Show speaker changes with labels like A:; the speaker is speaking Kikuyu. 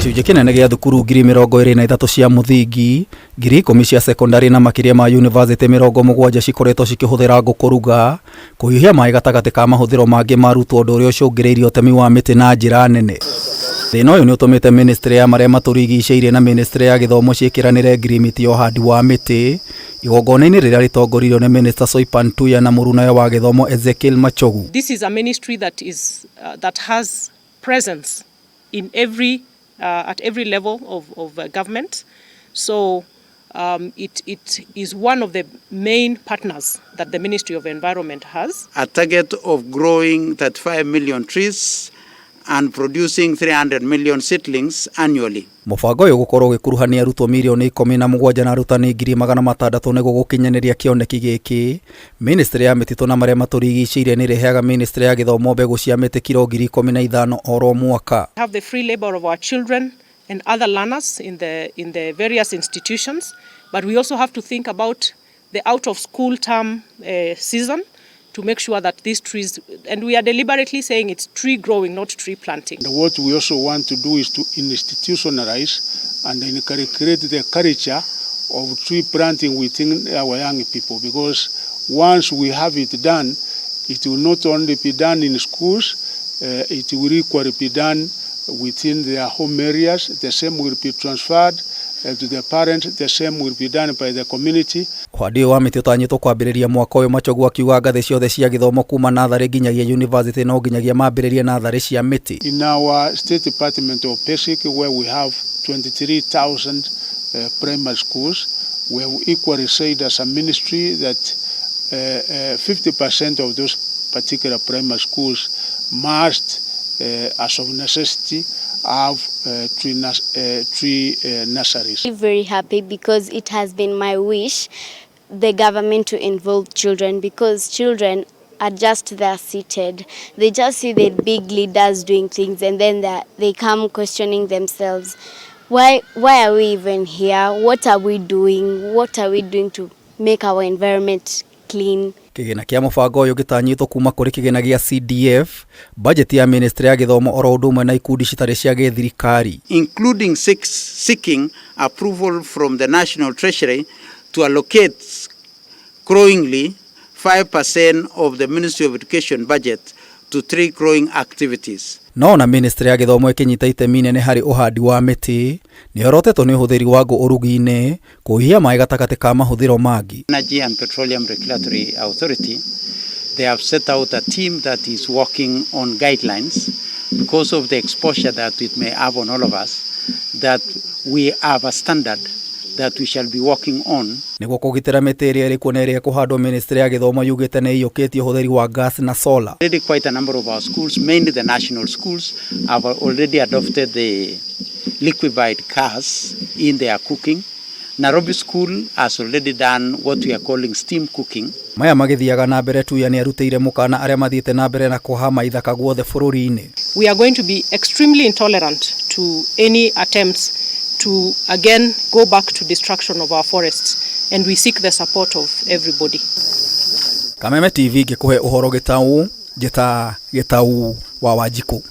A: Gĩcunjĩ kĩnene gĩa thukuru 23,000 cia mũthingi, 10,000 cia cekondarĩ na makĩria ma yunivasĩtĩ 70 cikoretwo cikĩhũthĩra ngũ kũruga, kũhiũhia maĩ gatagatĩ ka mahũthĩro mangĩ ma arutwo, ũndũ ũrĩa ũcũngĩrĩirie ũtemi wa mĩtĩ na njĩra nene. Thĩna ũyũ nĩ ũtũmĩte ministry ya marĩa matũrigicĩirie na ministry ya gĩthomo ciĩkĩranĩre ngirimiti ya ũhandi wa mĩtĩ igongona-inĩ rĩrĩa rĩtongoririo nĩ Minister Soipan Tuya na mũrunawe wa gĩthomo Ezekiel Machogu.
B: This is a ministry that has presence in every at every level of government. So it is one of the main partners that the Ministry of Environment has.
C: A target of growing 35 million trees and producing 300 million seedlings annually.
A: Mũbango ũyũ gũkorwo ũgĩkuruhania arutwo mirioni 17 na arutani 600,000. Nĩguo gũkinyanĩria kĩoneki gĩkĩ, ministry ya mĩtitũ na marĩa matũrigicĩirie nĩ ĩrĩheaga ministry ya gĩthomo mbegũ cia mĩtĩ kiro 15,000 oro mwaka.
B: Have the free labor of our children and other learners in the various institutions, but we also have to think about the out of school term season to make sure that these trees, and we are deliberately saying it's tree growing, not tree planting.
D: And what we also want to do is to institutionalize and inculcate the culture of tree planting within our young people, because once we have it done, it will not only be done in schools, it will equally be done within their home areas. The same will be transferred to the parents, the same will be done by the community.
A: Ũhandi ũyũ wa mĩtĩ ũtanyĩtwo kwambĩrĩria mwaka ũyũ. Machogu akiuga ngathĩ ciothe cia gĩthomo kuma natharĩ nginyagia yunivasĩtĩ no nginyagia mambĩrĩrie natharĩ cia mĩtĩ.
D: In our State Department of Basic, where we have 23,000 primary schools, we have equally said as a ministry that 50% of those particular primary schools must, as of necessity, have tree nurseries.
E: Very happy because it has been my wish the government to involve children, because children are just there seated. They just see the big leaders doing things and then they come questioning themselves. Why are we even here? What are we doing? What are we doing to make our environment clean?
A: Kĩgĩna kĩa mũbango ũyũ gĩtanyĩtwo kuma kũrĩ kĩgĩna gĩa CDF, bajeti ya ministry ya gĩthomo, oro ũndũ ũmwe na ikundi citarĩ cia gĩthirikari.
C: Including seeking approval from the National Treasury to allocate growingly 5% of the Ministry of Education budget to tree growing activities.
A: No ona ministry ya gĩthomo ĩkĩnyita itemi inene harĩ ũhandi wa mĩtĩ, nĩ yorotetwo nĩ ũhũthĩri wa ngũ ũrugi-inĩ, kũhihia maĩ gatagatĩ ka mahũthĩro mangĩ.
C: Energy and Petroleum Regulatory Authority, they have set out a team that is working on guidelines because of the exposure that it may have on all of us, that we have a standard that we shall be working on.
A: Nĩguo kũgitĩra mĩtĩ ĩrĩa ĩrĩ kuo na ĩrĩa ĩkũhandwo, ministry ya gĩthomo yugĩte nĩ ĩiyũkĩtie ũhũthĩri wa gas na solar.
C: Already quite a number of our schools, mainly the national schools, have already adopted the liquefied gas in their cooking. Nairobi School has already done what we are calling steam cooking.
A: Maya magĩthiaga na mbere, Tuya nĩ arutĩire mũkana arĩa mathiĩte na mbere na kũhama ithaka guothe bũrũri-inĩ.
B: We are going to be extremely intolerant to any attempts to again go back to destruction of our forests, and we seek the support of everybody.
A: Kameme TV ngĩkũhe ũhoro gĩtau njĩta Gĩtau wa Wanjikũ.